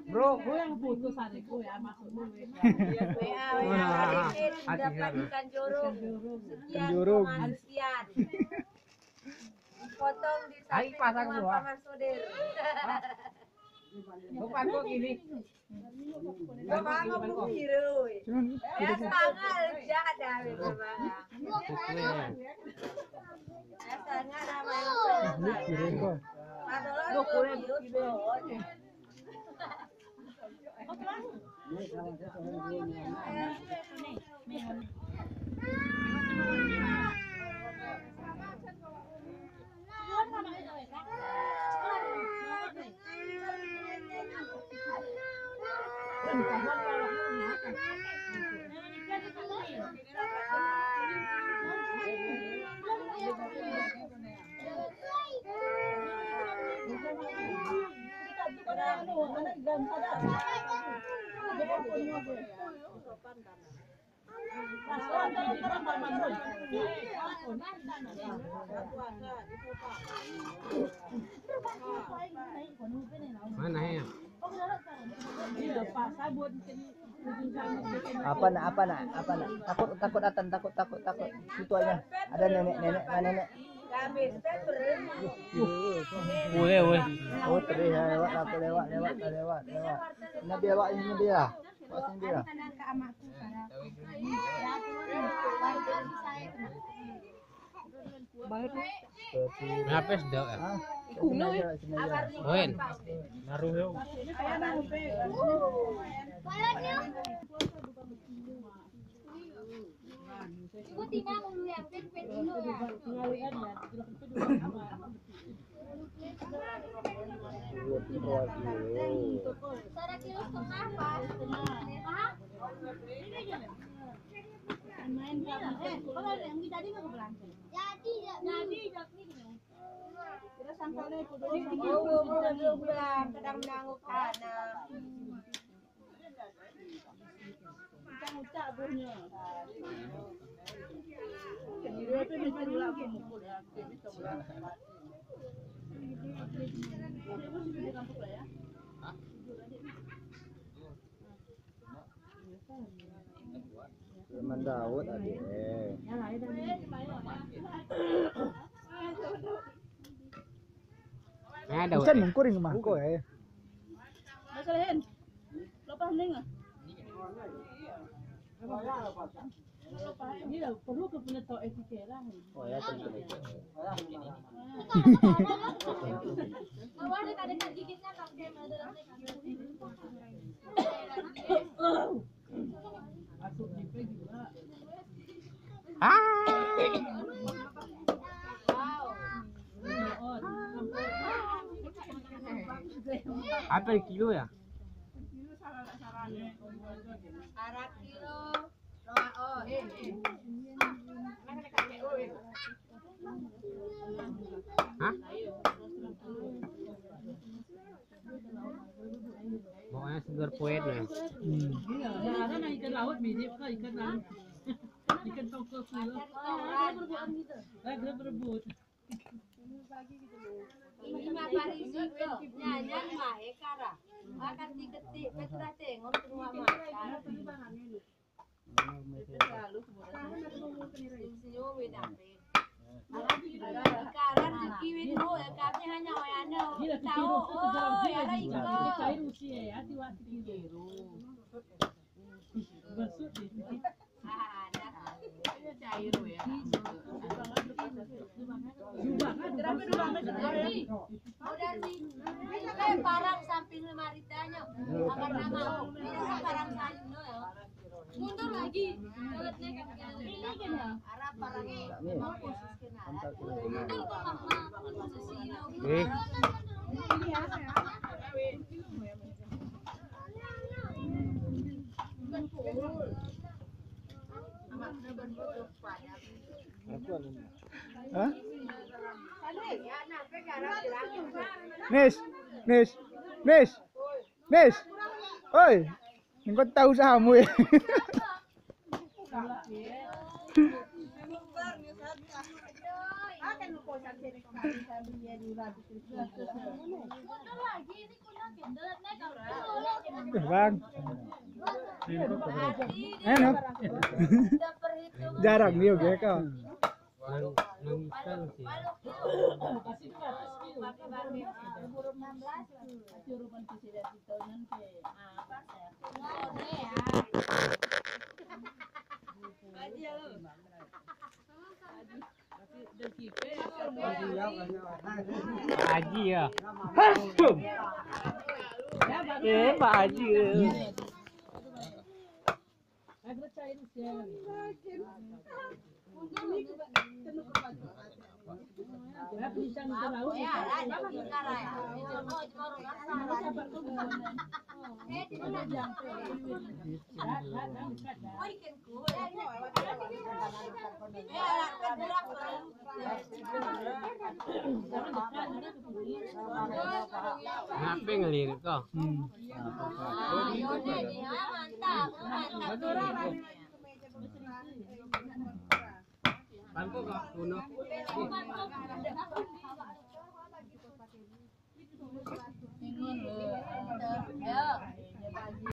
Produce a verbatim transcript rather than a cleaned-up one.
Bro, gue yang putus hari gue ya, masuk dulu ya. W A, W A, Wah, Arifin hati-hati. Mendapatkan jodoh. Sekian Jodoh. Koma sekian. Potong di Hai, samping pasang rumah dua. Paman Sodir. Bukan kok gini. Cuman, Mana ya? Apa nak, apa nak, apa nak? Takut, takut datang, takut, takut, takut. Situ aja. Ada nenek, nenek, mana nenek? Woi, woi. Oh, terus ya, lewat, lewat, lewat, lewat, lewat, lewat. Nabi awak ini dia. Awak sini dia. Baru. Kenapa sedap ya? Hah? Sini aja, sini aja. Wen. Naruh yo. Ibu tinggal dulu ya, pet-pet dulu ya. Suara kilo setengah, Pak. Hah? Main berapa? Eh, kalau ada yang jadi nggak belanja? Jadi, jadi. Jadi, jadi. Terus sampai itu dulu. Oh, oh, oh, oh, oh, kadang menangguh kanan. Firman Daud adik eh. Nah, Daud. Bukan mengkuring rumah kau eh. Masalahin. Lepas ning ah. Iya, perlu ke punya tok etika lah. Oh ya, tentu. Awak dekat-dekat gigitnya tak ada. Ah. Apa kilo ya? Arak kilo. Hah? Pokoknya seger poet ya. Hmm. Iya, ada ikan laut mirip ke ikan laut. Ikan tongkol kilo. Lagi berebut. Ini apa risiko? Nyanyan mah ekara. Akan diketik, petra tengok semua makan. Senyum-senyum weh dapet. Sekarang rezeki weh dulu, eh, kami hanya wayana tahu. Oh, ya lah ikut. Ah, dah. Cair weh. Udah sih. Eh, parang samping lemari tanya. Akan nama. Ini parang sana. Mundur lagi. Ini gini. Arah parang. Mundur ke mama. Eh. Hah? Nis, Nis, Nis, Nis. Oi, engkau tahu saham weh. Eh, Bang. Eh, no. Jarang dia, oke, kau. Pak Haji ya. Eh, Pak Haji. Ngape ngelirik kau? Hmm. Bangkok kau, bunuh.